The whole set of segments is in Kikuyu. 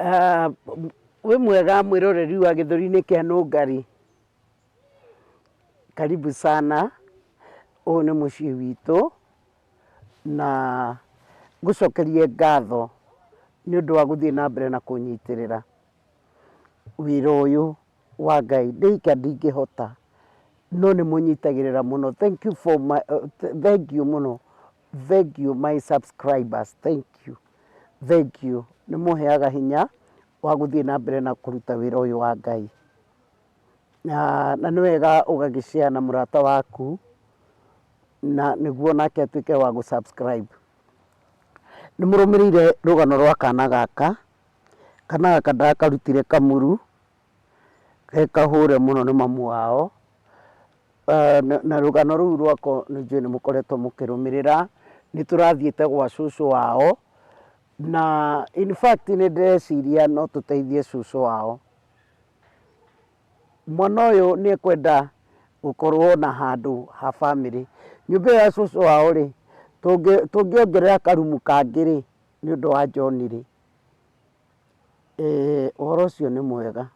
Ah, wĩ mwega mwĩroreri wa gĩthũri-inĩ kĩa Nũngari. Karibu sana, ũyũ nĩ mũciĩ witũ na ngũcokerie ngatho nĩ ũndũ wa gũthiĩ na mbere na kũnyitĩrĩra wĩra ũyũ wa Ngai. Ndĩ ika ndingĩhota no nĩ mũnyitagĩrĩra mũno. Thank you for my, thank you mũno. Thank you my subscribers, thank you. Thank you. Nĩ mũheaga hinya wa gũthiĩ na mbere na kũruta wĩra ũyũ wa Ngai. Na, na nĩ wega ũgagĩ share na mũrata waku na nĩguo nake atuĩke wa gũ subscribe. Nĩ mũrũmĩrĩire rũgano rwa kana gaka, kana gaka ndakarutire Kamuru, ge kahũre mũno nĩ mamu wao. Na rũgano rũu rwakwa nĩ njũĩ nĩ mũkoretwo mũkĩrũmĩrĩra, nĩ tũrathiĩte gwa cũcũ wao, na in fact nĩ ndĩreciria no tũteithie cũcũ wao. Mwana ũyũ nĩ ekwenda gũkorwo na handũ ha bamĩrĩ. Nyũmba ĩyo ya cũcũ wao rĩ, tũngĩongerera karumu kangĩ rĩ, nĩ ũndũ wa John rĩ, ũhoro ũcio nĩ mwega.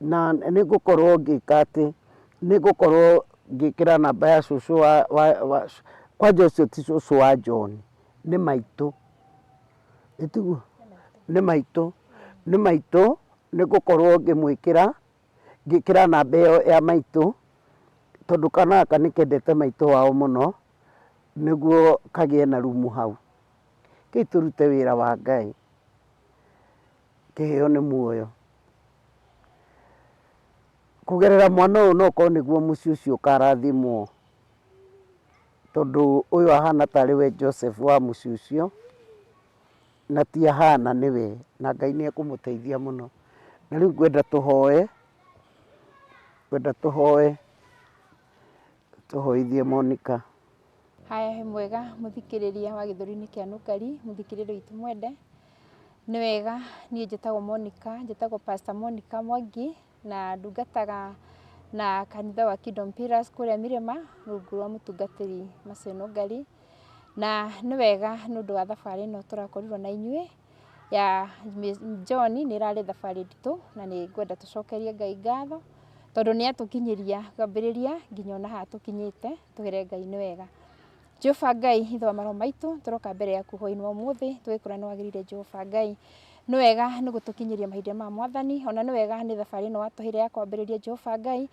Na nĩ ngũkorwo ngĩka atĩ, nĩ ngũkorwo ngĩkĩra namba ya cũcũ wa, kwanja ũcio ti cũcũ wa John, nĩ maitũ. Ĩ tiguo? Nĩ maitũ, nĩ maitũ, nĩ ngũkorwo ngĩmwĩkĩra, ngĩkĩra namba ĩyo ya maitũ, tondũ kana gaka nĩ kendete maitũ wao mũno, nĩguo kagĩe na rumu hau. Rekei tũrute wĩra wa Ngai, kĩheo nĩ muoyo. Kũgerera mwana ũyũ no ũkorwo nĩguo mũciĩ ũcio ũkarathimwo. Tondũ ũyũ ahana tarĩ we Joseph wa mũciĩ ũcio, na ti ahana nĩwe, na Ngai nĩ ekũmũteithia mũno. Na rĩu ngwenda tũhoe, ngwenda tũhoe, tũhoithie Monica. Haya wĩ mwega mũthikĩrĩria wa gĩthũri-inĩ kĩa Nũngari, mũthikĩrĩria witũ mwende. Nĩ wega niĩ njĩtagwo Monica, njĩtagwo Pastor Monica Mwangi. Na ndungataga na kanitha wa Kingdom Pillars kũrĩa Mirema rungu rwa mũtungatĩri Mercy Nũngari. Na nĩ wega nĩ ũndũ wa thabarĩ ĩno tũrakorirwo na inyuĩ ya John nĩ ĩrarĩ thabarĩ nditũ na nĩ ngwenda tũcokerie Ngai ngatho tondũ nĩ atũkinyĩria kwambĩrĩria nginya ona haha tũkinyĩte, twĩre Ngai nĩ wega. Jehova Ngai, Ithe wa maroho maitũ, tũroka mbere yaku hwaĩ-inĩ wa ũmũthĩ, tũgĩkwĩra nĩ wagĩrĩire Jehova Ngai. Nĩ wega nĩ gũtũkinyĩria mahinda maya Mwathani, ona nĩ wega nĩ thabarĩ ĩno watũheire ya kwambĩrĩria Jehova Ngai.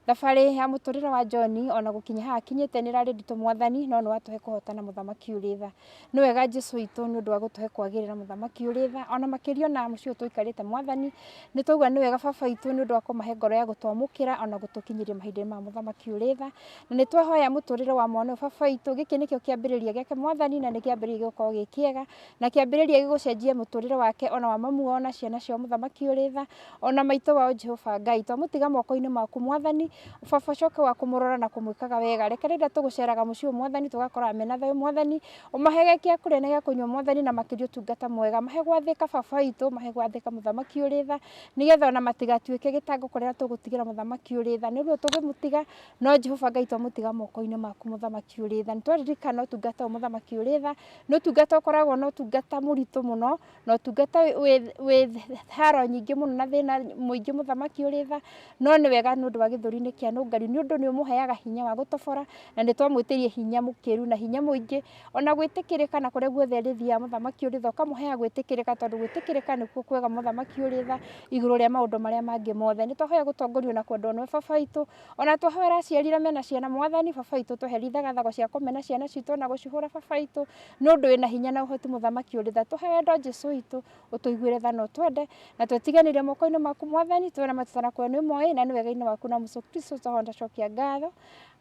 Thabarĩ ya mũtũrĩre wa John ona gũkinya haha akinyĩte nĩ ĩrarĩ nditũ Mwathani, no nĩ watũhe kũhotana Mũthamaki ũrĩ tha. Nĩ wega Jesu witũ nĩ ũndũ wa gũtũhe kwagĩrĩra Mũthamaki ũrĩ tha, ona makĩria ona mũciĩ ũyũ tũikarĩte Mwathani, nĩ twaigua nĩ wega baba witũ nĩ ũndũ wa kũmahe ngoro ya gũtwamũkĩra ona gũtũkinyĩria mahinda maya Mũthamaki ũrĩ tha. Na nĩ twahoya mũtũrĩre wa mwana ũyũ baba witũ, gĩkĩ nĩkĩo kĩambĩrĩria gĩake Mwathani, na nĩ kĩambĩrĩria gĩgũkorwo gĩ kĩega, na kĩambĩrĩria gĩgũcenjia mũtũrĩre wake ona wa mamu wao na ciana ciao Mũthamaki ũrĩ tha, ona maitũ wao Jehova Ngai. Twamũtiga moko-inĩ maku Mwathani, baba ũcoke wa kũmũrora na kũmwĩkaga wega. Reke rĩrĩa tũgũceraga mũciĩ ũyũ Mwathani tũgakoraga mena thayũ Mwathani, ũmahe gĩa kũrĩa na gĩa kũnyua Mwathani, na makĩria ũtungata mwega. Mahe gwathĩka baba witũ, mahe gwathĩka Mũthamaki ũrĩ tha, nĩgetha ona matigatuĩke gĩtango kũrĩa tũgũtigĩra Mũthamaki ũrĩ tha. Nĩ ũndũ tũngĩmũtiga No Jehova Ngai twamũtiga moko-inĩ maku mũthamaki ũrĩ tha. Nĩ twaririkana ũtungata ũyũ mũthamaki ũrĩ tha, nĩ ũtungata ũkoragwo na ũtungata mũritũ mũno, na ũtungata wĩ haro nyingĩ mũno na thĩna mũingĩ mũthamaki ũrĩ tha, no nĩ wega nĩ ũndũ wa gĩthũri-inĩ kĩa nũngari, nĩ ũndũ nĩ ũmũheaga hinya wa gũtobora, na nĩ twamwĩtĩirie hinya mũkĩru na hinya mũingĩ, ona gwĩtĩkĩrĩka na kũrĩa guothe arĩthiaga mũthamaki ũrĩ tha, ũkamũheaga gwĩtĩkĩrĩka tondũ gwĩtĩkĩrĩka nĩkuo kwega mũthamaki ũrĩ tha, igũrũ rĩa maũndũ marĩa mangĩ mothe. Nĩ twahoya gũtongorio na kwendwo nĩwe baba witũ, Ona twahoera aciari arĩa mena ciana Mwathani baba witũ tweherie ithagathago cia kũmena ciana citũ ona gũcihũra baba witũ nĩ ũndũ wĩna hinya na ũhoti mũthamaki ũrĩ tha tũhe wendo Jesu witũ ũtũiguĩre tha na ũtwende na twĩtiganĩrie moko-inĩ maku Mwathani twĩna matũtanakuoya nĩ ũmoĩ na nĩ wega-inĩ waku na Jesu Kristo twahonda cokia ngatho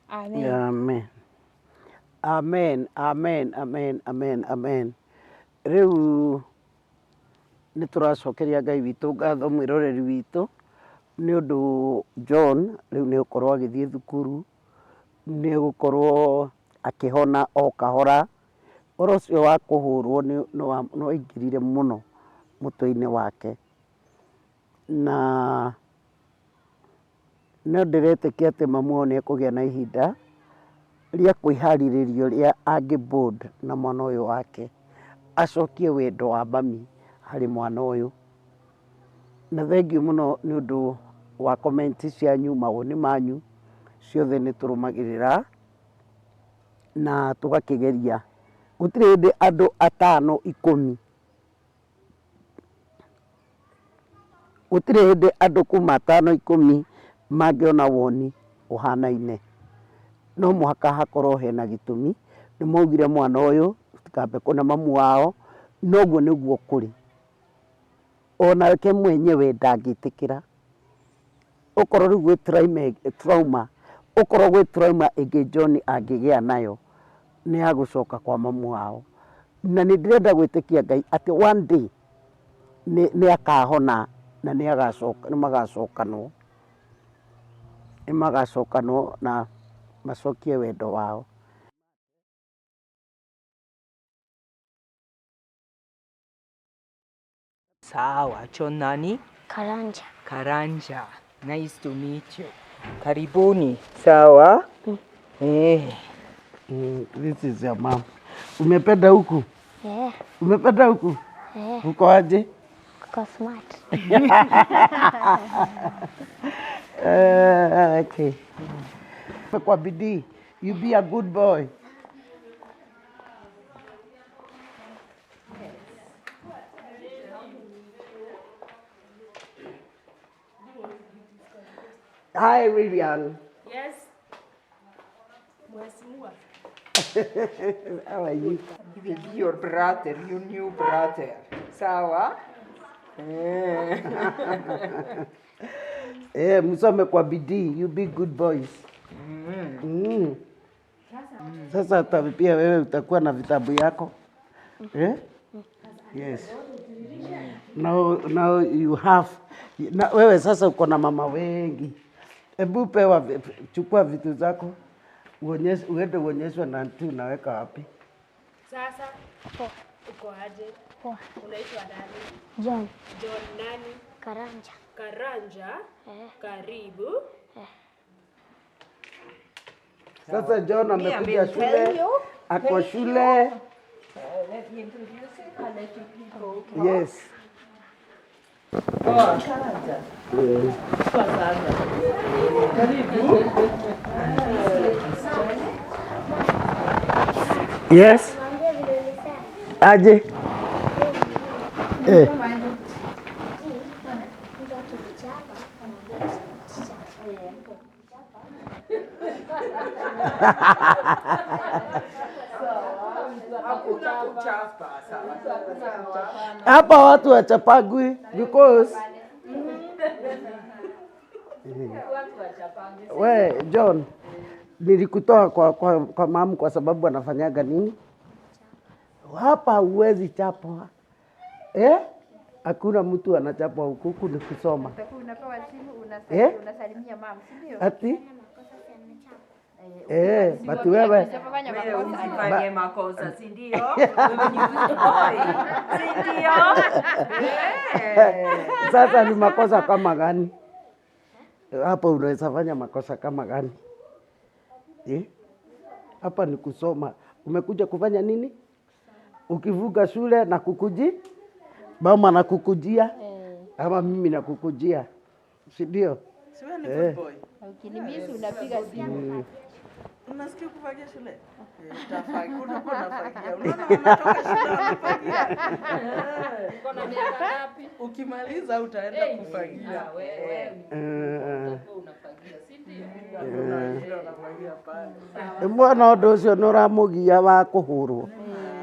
amen. Amen. Amen, amen, amen, amen, amen. Rĩu Nĩ tũracokeria Ngai witũ ngatho mwĩroreri witũ, nĩ ũndũ John rĩu nĩ egũkorwo agĩthiĩ thukuru, nĩ egũkorwo akĩhona o kahora. Ũhoro ũcio wa kũhũrwo nĩ waingĩrire mũno mũtwe-inĩ wake. Na no ndĩretĩkia atĩ mamu wao nĩ ekũgĩa na ihinda rĩa kwĩharĩrĩria ũrĩa angĩ bond na mwana ũyũ wake. Acokie wendo wa mami harĩ mwana ũyũ. Na thengiũ mũno nĩ ũndũ wa comment cianyu, mawoni manyu, ciothe nĩ tũrũmagĩrĩra na tũgakĩgeria. Gũtirĩ hĩndĩ andũ atano ikũmi, gũtirĩ hĩndĩ andũ kuma atano ikũmi mangĩona woni ũhanaine. No mũhaka hakorwo hena gĩtũmi. Nĩ maugire mwana ũyũ tikambe kũna mamu wao, noguo nĩguo kũrĩ. Onake mwenyewe ndangĩtĩkĩra. Okorwo rĩu gwĩ trauma, okorwo gwĩ trauma ĩngĩ John angĩgĩa nayo, nĩ ya gũcoka kwa mamu wao. Na nĩ ndĩrenda gwĩtĩkia Ngai atĩ one day nĩ akahona na nĩ agacoka, nĩ magacokanwo. Nĩ magacokanwo na macokie wendo wao. Sawa, John nani? Karanja. Karanja. Nice to meet you. Karibuni. Sawa? Eh. This is your mom. Umependa huku? Yeah. Umependa huku? Yeah. Uko aje? Kuko smart. Okay. Kwa bidii. You be a good boy. Hi, Lilian. Yes. Mheshimiwa. How are you? He will be your brother, your new brother. Sawa? Eh. Eh, msome kwa bidii. You be good boys. Mm. Sasa hata pia wewe utakuwa na vitabu yako. Eh? Yes. Now you have na, wewe sasa uko na mama wengi. Hebu pewa chukua vitu zako uonyeshe, uende uonyeshwe na auntie unaweka wapi. Sasa Poa. uko aje? Poa. Unaitwa nani? John. John nani? Karanja. Karanja. Eh. Karibu. Sasa John amekuja shule, ako shule. Let me introduce him and let you people talk. Yes. Oh, Karanja. Poa sana. Karibu. Yes. Aje. Eh. Mtu akikuchapa, anaambia teacher. Hakuna kuchapa. Sawa. Hapa watu wachapagwi because we John, nilikutoa kwa mamu kwa sababu anafanyaga nini? Hapa huwezi chapwa. Eh? Hakuna mtu anachapwa huku, huku ni kusoma. Utakuwa unapewa simu Eh? unasalimia mama, si ndio? Ati? Eh, but wewe Usipofanya Wewe makosa. usifanye makosa, si ndio? Wewe ni good boy, si ndio? Eh. Sasa ni makosa kama gani? Hapo unaweza fanya makosa kama gani? Eh? Hapa ni kusoma. Umekuja kufanya nini? Ukivuka shule na kukuji, mama nakukujia ama mimi nakukujia, si ndio? Si wewe ni good boy. Ukinimisi unapiga simu. Unasikia kufagia shule? Eh, utafagia, utakuwa unafagia. Unaona wanatoka shule wanafagia. Eh. Uko na miaka ngapi? Ukimaliza utaenda kufagia. Ah, wewe Eh, unafagia, si ndio? Wengine wanafagia pale. Mwana ũndũ ũcio nĩ ũramũgia wa kũhũrwo,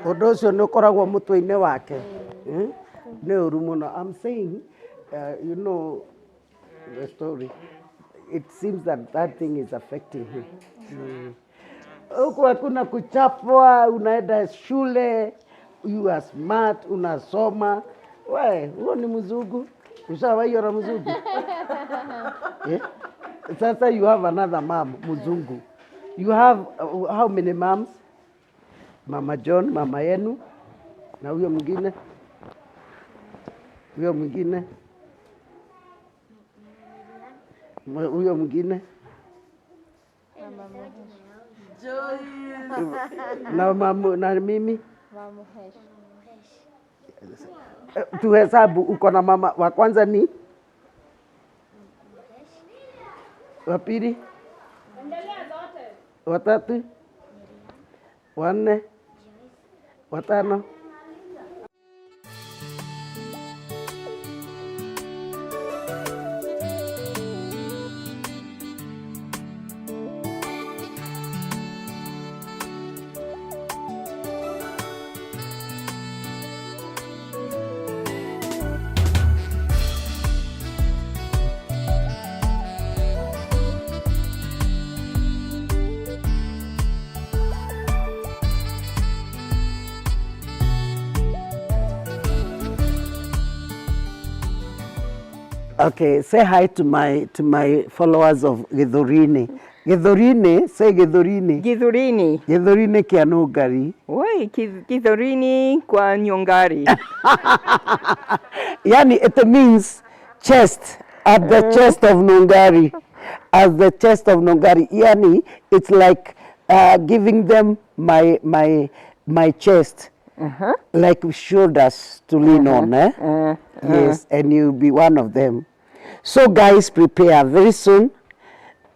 ũndũ ũcio nĩ ũkoragwo mũtwe-inĩ wake. Eh? Nĩ ũru mũno. I'm saying, you know the story. It seems that that thing is affecting him. Huku hakuna kuchapwa, unaenda shule, you are smart, unasoma. We, huo ni mzungu. Ushawahi ona mzungu? Eh? Sasa you have another mom, mzungu. You have how many moms? Mama John, mama yenu, na huyo mwingine, huyo mwingine, huyo mwingine Joyce. na mamu, na mimi Mama Hesh. Tuhesabu, uko na mama wa kwanza ni wa pili, watatu, wanne, watano. Okay, say hi to my followers of Githurini. Githurini, say Githurini. Githurini. Githurini kia Nungari. Oi, Githurini kwa Nyongari. Yani it means chest, at the chest of Nungari. At the chest of Nungari. Yani it's like giving them my chest. Like shoulders to lean on, eh? Yes, and you'll be one of them. So guys, prepare. Very soon,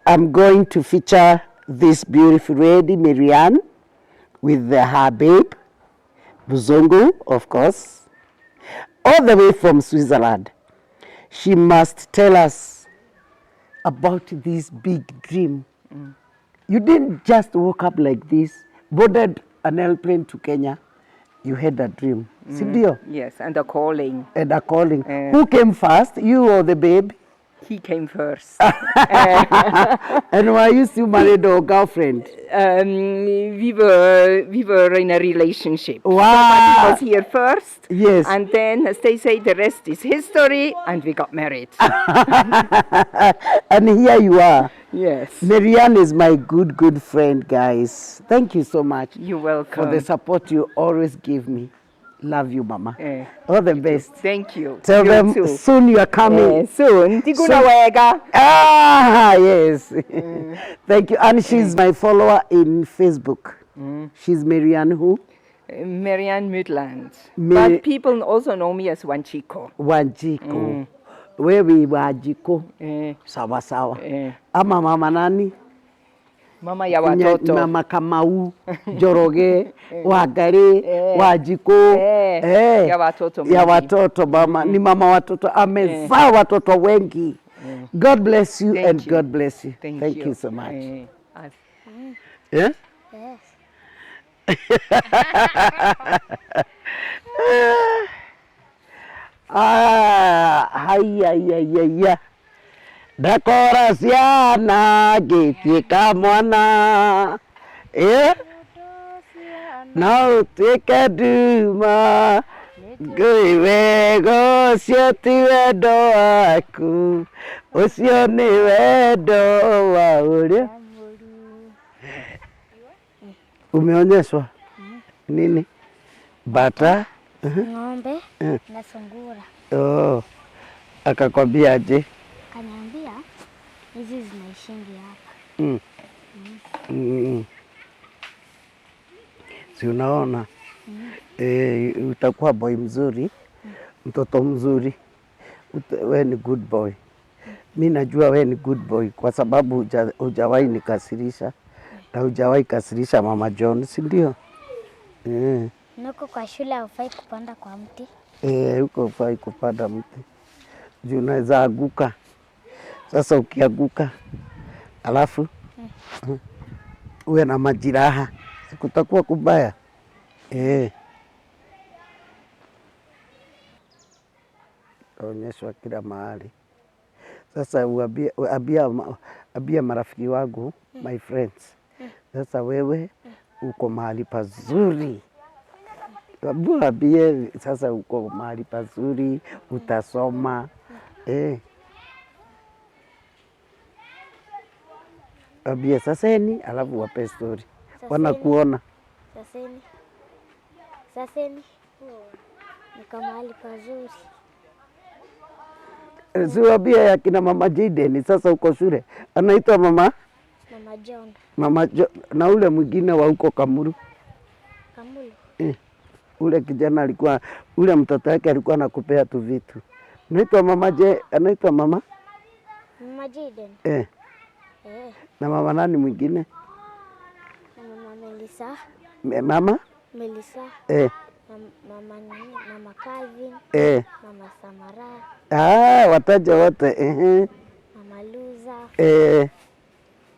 I'm going to feature this beautiful lady, Marianne, with her babe, Buzungu, of course, all the way from Switzerland. She must tell us about this big dream. You didn't just woke up like this, boarded an airplane to Kenya. You had a dream. Si ndio? Yes, and a calling. And a calling. Eh. Who came first, you or the babe? He came first. And were you still married or girlfriend? We were in a relationship. Wow. Somebody was here first. Yes. And then, as they say, the rest is history, and we got married. And here you are. Yes. Marianne is my good, good friend, guys. Thank you so much. You're welcome. For the support you always give me. Love you, Mama. Eh. All the best. Thank you. Tell You them too. soon you are coming. Eh, soon. Tiguna wega. Ah, yes. Thank you. And she's my follower in Facebook. She's Marianne who? Marianne Midland. But people also know me as Wanjiku. Wanjiku. Wewe Wanjiku. Eh, Sawa sawa. Eh. Ama mama nani? Mama ya watoto. Mama Kamau, Njoroge, Wangari, Eh. Wanjiku. Eh, Eh. ya watoto Ya mingi. watoto mama. Ni mama watoto. Amezaa watoto wengi. God bless you Thank and you. God bless you. Thank Thank you. you so much. Eh, Yeah? Yes. Ah, haya ya ya ya. Ndakora ciana ngĩtuĩka mwana, eh? No ũtuĩke nduma ngũi wega, ũcio ti wendo waku, ũcio nĩ wendo wa ũrĩa umeonyeshwa nini bata. Ng'ombe na sungura. Oh, akakwambia aje? Kaniambia hizi zinaishingi hapa. Si unaona, eh, utakuwa boy mzuri, mtoto mzuri. We ni good boy. Mi najua we ni good boy kwa sababu hujawahi nikasirisha na hujawahi kasirisha Mama John, si ndio? Eh. Niko kwa shule haufai kupanda kwa mti. Eh, huko hufai kupanda mti juu unaweza anguka. Sasa ukianguka alafu uwe na majeraha, kutakuwa kubaya eh. Onyeshwa kila mahali. Sasa uambie, ambia marafiki wangu, my friends. Sasa wewe uko mahali pazuri. Waambie sasa uko mahali pazuri, utasoma. Eh. Ambie saseni, alafu wape story. Saseni. Wanakuona. Saseni. Saseni. Niko mahali pazuri. Si waambie ya kina mama Jaden, sasa uko shule. Anaitwa mama Mama John. Mama jo, na ule mwingine wa huko Kamuru. Kamulu. Eh. Ule kijana alikuwa, ule mtoto wake alikuwa anakupea tu vitu. Anaitwa mama je, anaitwa mama Mama Jaden. eh, Eh, na mama nani mwingine? na mama Melissa. Mama Melissa. eh, Na mama nini? Mama Calvin. eh. Mama Samara. Ah, wataja wote eh, Mama Luza. eh,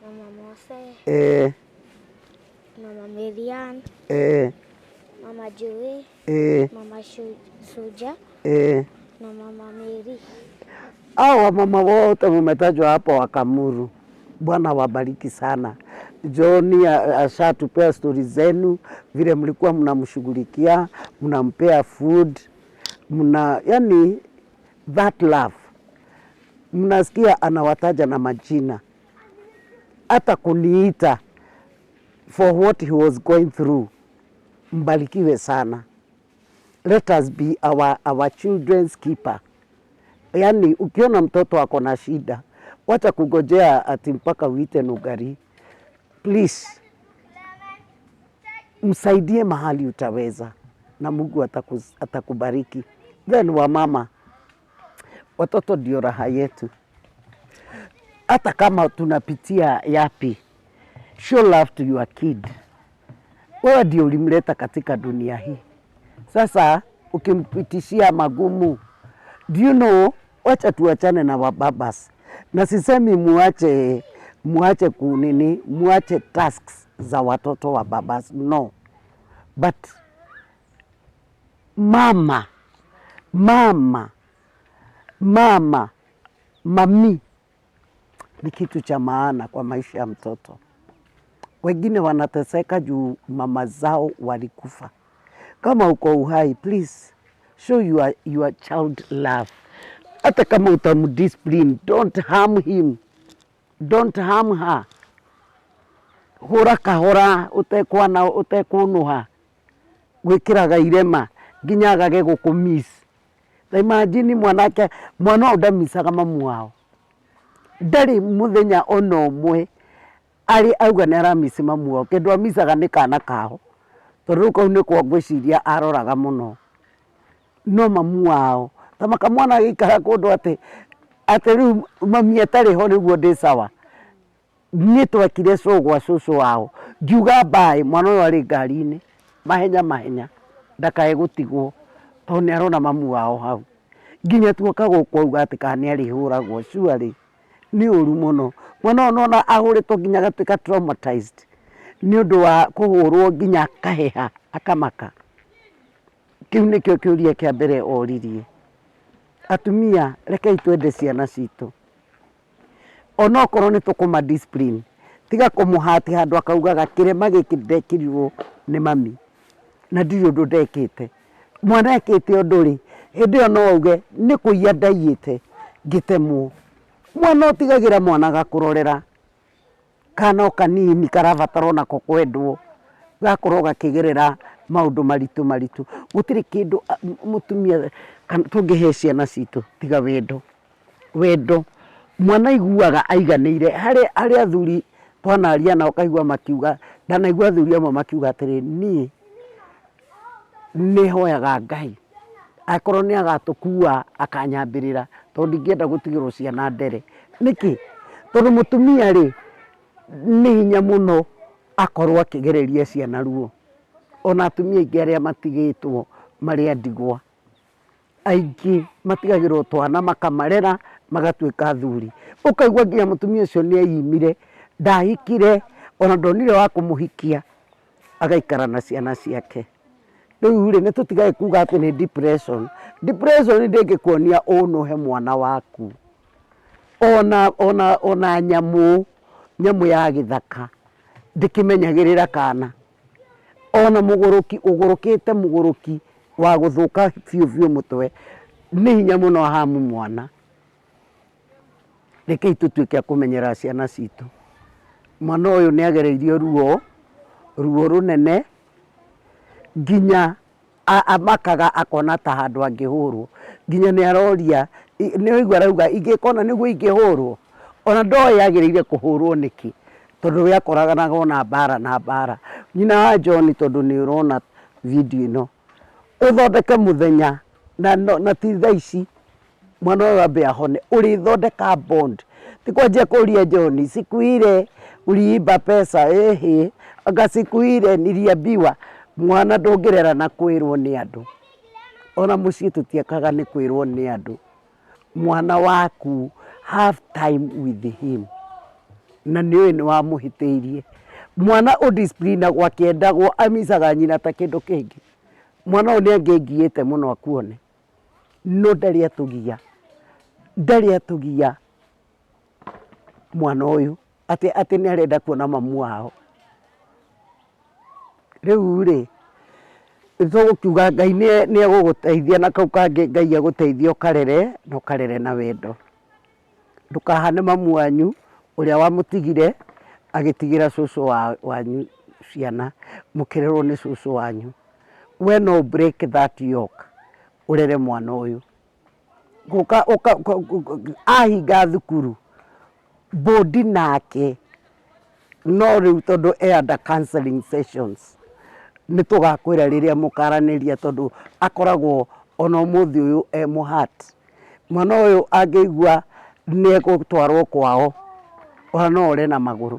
Mama Mose. eh, Mama Marian. eh, Mama Joey. eh, Mama Suja eh. na Mama Mary. Hao wamama wote mumetajwa hapo wa Kamuru, Bwana wabariki sana. John ashatupea stori zenu vile mlikuwa mnamshughulikia, mnampea food, mna yani that love. Mnasikia anawataja na majina, hata kuniita for what he was going through. Mbarikiwe sana. Let us be our children's keeper. Yaani ukiona mtoto ako na shida, wacha kugojea ati mpaka uite Nugari. Please msaidie mahali utaweza, na Mungu atakubariki. Then wamama, watoto ndio raha yetu, hata kama tunapitia yapi, show love to your kid. Wewe ndio ulimleta katika dunia hii. Sasa ukimpitishia magumu, do you know, wacha tuachane na wababas, na sisemi muache kunini, muache tasks za watoto wa babas, no, but mama mama mama mami ni kitu cha maana kwa maisha ya mtoto. Wengine wanateseka juu mama zao walikufa. Kama uko uhai, please show your child love. Hata kama utamdiscipline, don't harm him, don't harm her. Hũra kahora ũtekwana ũtekũnũha gwĩkĩraga irema nginya agage gũkũmiss. Ta imagine mwanake mwana ũyũ ndamicaga mamu wao, ndarĩ mũthenya ona ũmwe arĩ auga nĩ aramisi mamu wao. Kĩndũ amicaga nĩ kana kao, tondũ rĩu kau nĩko ngwĩciria aroraga mũno, no mamu wao ta makamwana agĩikara kũndũ atĩ rĩu mami atarĩ ho nĩguo ndĩ sawa. Niĩ twekire show gwa cũcũ wao, ngiuga mbaĩ, mwana ũyũ arĩ ngari-inĩ mahenya mahenya ndakae gũtigwo tondũ nĩ arona mamu wao hau. Nginya tuoka gũkũ auga atĩ kana nĩ arĩhũragwo, surely nĩ ũru mũno. Mwana ũyũ nona ahũrĩtwo nginya agatuĩka traumatized nĩ ũndũ wa kũhũrwo nginya akaheha akamaka. Kĩu nĩkĩo kĩũria kĩa mbere oririe. Atumia, rekei twende ciana citũ, onokorwo nĩ tũkũma discipline, tiga kũmũhati handũ akaugaga kĩrema gĩkĩ ndekĩrirwo nĩ mami na ndirĩ ũndũ ndekĩte. Mwana ekĩte ũndũ rĩ, hĩndĩ ĩyo no auge nĩ kũiya ndaiyĩte ngĩtemwo. Mwana ũtigagĩra mwana agakũrorera, kana o kanini karabatara onako kwendwo, gakorwo gakĩgerera maũndũ maritũ maritũ. Gũtirĩ kĩndũ mũtumia kana tũngĩhe ciana citũ tiga wendo. Wendo mwana aiguaga aiganĩire. Harĩ athuri twanaria nao ũkaigua makiuga, ndanaigua athuri amwe makiuga atĩrĩ, niĩ nĩ hoyaga Ngai akorwo nĩ agatũkua akanyambĩrĩra, tondũ ndingĩenda gũtigĩrwo ciana ndere. Nĩkĩ? Tondũ mũtumia rĩ nĩ hinya mũno akorwo akĩgereria ciana ruo. Ona atumia aingĩ arĩa matigĩtwo marĩ a ndigwa, aingĩ matigagĩrwo twana makamarera magatuĩka athuri. Ũkaigua nginya mũtumia ũcio nĩ eimire, ndahikire, ona ndonire wa kũmũhikia, agaikara na ciana ciake. Rĩu rĩ, nĩ tũtigage kuga atĩ nĩ depression. Depression ndĩngĩkuonia ũnũhe mwana waku. Ona nyamũ ya gĩthaka ndĩkĩmenyagĩrĩra kana. Ona mũgũrũki ũgũrũkĩte mũgũrũki wa gũthũka biũ biũ mũtwe, nĩ hinya mũno ahamu mwana. Rekei tũtuĩke a kũmenyerera ciana citũ. Mwana ũyũ nĩ agereirio ruo, ruo rũnene nginya amakaga akona ta handũ angĩhũrwo, nginya nĩ aroria, nĩ ũraigua arauga ingĩkona nĩguo ingĩhũrwo, ona ndoĩ agĩrĩire kũhũrwo nĩkĩ, tondũ we akoranaga ona mbara na mbara. Nyina wa John, tondũ nĩ ũrona video ĩno, Ũthondeke mũthenya na, no, na ti thaa ici mwana ũyũ ambe ahone, ũrĩthondeka bond, ti kwanjia kũria John, siku ile uliiba pesa ehe, anga siku ile niliambiwa. Mwana ndũngĩrera na kwĩrwo nĩ andũ, ona mũciĩ tũtiakaga nĩ kwĩrwo nĩ andũ. Mwana waku, have time with him, na nĩ ũĩ nĩ wamũhĩtĩirie. Mwana ũdisciplinagwo akĩendagwo amicaga nyina ta kĩndũ kĩngĩ. Mwana ũyũ nĩ angĩngiĩte mũno akuone, no ndarĩ atũgia, ndarĩ atũgia mwana ũyũ atĩ atĩ nĩ arenda kuona mamu wao. Rĩu rĩ, tũgũkiuga Ngai nĩ egũgũteithia na kau kangĩ Ngai agũteithie ũkarere na ũkarere na wendo. Ndũkahane mamu wanyu ũrĩa wamũtigire agĩtigĩra cũcũ wanyu ciana, mũkĩrerwo nĩ cũcũ wanyu. We no break that yoke ũrere mwana ũyũ. Gũka ahinga thukuru bond nake, no rĩu tondũ e under counseling sessions, nĩ tũgakwĩra rĩrĩa mũkaranĩria, tondũ akoragwo ona ũmũthĩ ũyũ e mũhat. Mwana ũyũ angĩigua nĩ egũtwarwo kwao, ona no ore na magũrũ.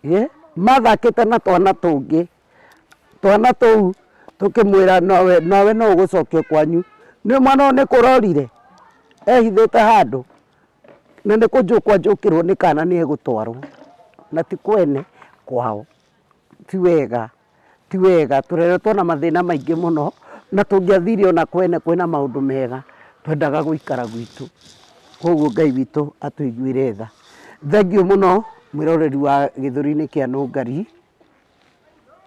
Ĩ mathakĩte na twana tũngĩ, twana tũu tũkĩmwĩra nowe nawe no ũgũcokio kwanyu. Nĩ mwana ũyũ nĩ kũrorire ehithĩte handũ, na nĩ kũnjũkwo anjũkĩrwo nĩ kana nĩ egũtwarwo, na ti kwene kwao. Ti wega, ti wega, tũreretwo na mathĩna maingĩ mũno, na tũngĩathire ona kwene kwĩna maũndũ mega, twendaga gũikara gwitũ. Koguo Ngai witũ atũiguĩre tha. Thengiũ mũno mwĩroreri wa gĩthũri-inĩ kĩa Nũngari,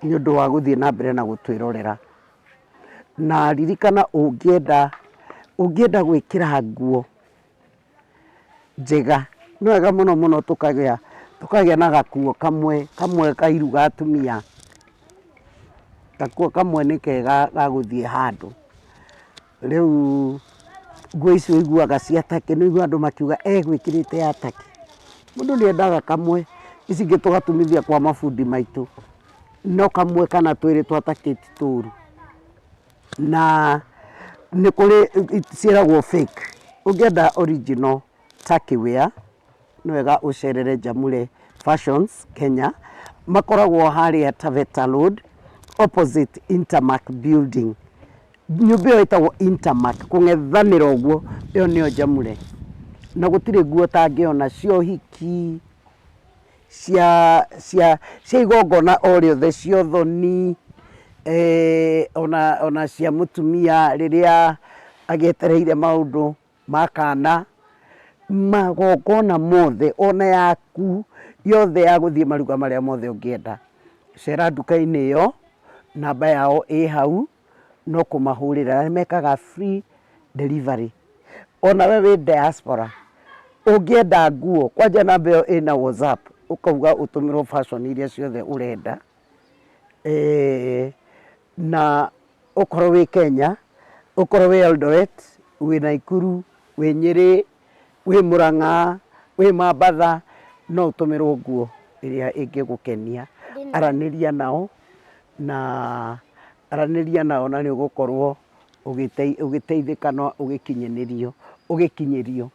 nĩ ũndũ wa gũthiĩ na mbere na gũtwĩrorera. Na ririkana ũngĩenda, ũngĩenda gwĩkĩra nguo njega, nĩ wega mũno mũno tũkagĩa, tũkagĩa na gakuo kamwe, kamwe kairu ga atumia. Gakuo kamwe nĩ kega ga gũthiĩ handũ. Rĩu nguo icio ũiguaga cia Turkey, nĩ ũiguaga andũ makiuga egwĩkĩrĩte ya Turkey. Mũndũ nĩ endaga kamwe, ici ingĩ tũgatumithia kwa mabundi maitũ, no kamwe kana twĩrĩ twa Turkey ti tũru. Na nĩ kũrĩ ciĩragwo fake, ũngĩenda original Turkey wear, nĩ wega ũcerere Jamule Fashions Kenya, makoragwo harĩa Taveta Road, opposite Intermark building. Nyũmba ĩyo ĩtagwo Intermark, kũng'ethanĩra ũguo, ĩyo nĩyo Jamule. Na gũtirĩ nguo ũtangĩona cia ũhiki, cia cia cia igongona o rĩothe, cia ũthoni, ona ona cia mũtumia rĩrĩa agĩetereire maũndũ ma kana, magongona mothe ona yaku yothe ya gũthiĩ maruga marĩa mothe ũngĩenda. Cera nduka-inĩ ĩyo, namba yao ĩ hau, no kũmahũrĩra, na nĩ mekaga free delivery. Ona we wĩ diaspora, ũngĩenda nguo, kwanja namba ĩyo ĩna WhatsApp, ũkauga ũtũmĩrwo fashion iria ciothe ũrenda, na ũkorwo wĩ Kenya, ũkorwo wĩ Eldoret, wĩ Naikuru, wĩ Nyĩrĩ, wĩ Mũrang'a, wĩ Mambatha, no ũtũmĩrwo nguo ĩrĩa ĩngĩgũkenia. Aranĩria nao na aranĩria nao na nĩ ũgũkorwo ũgĩteithĩka na ũgĩkinyanĩrio, ũgĩkinyĩrio.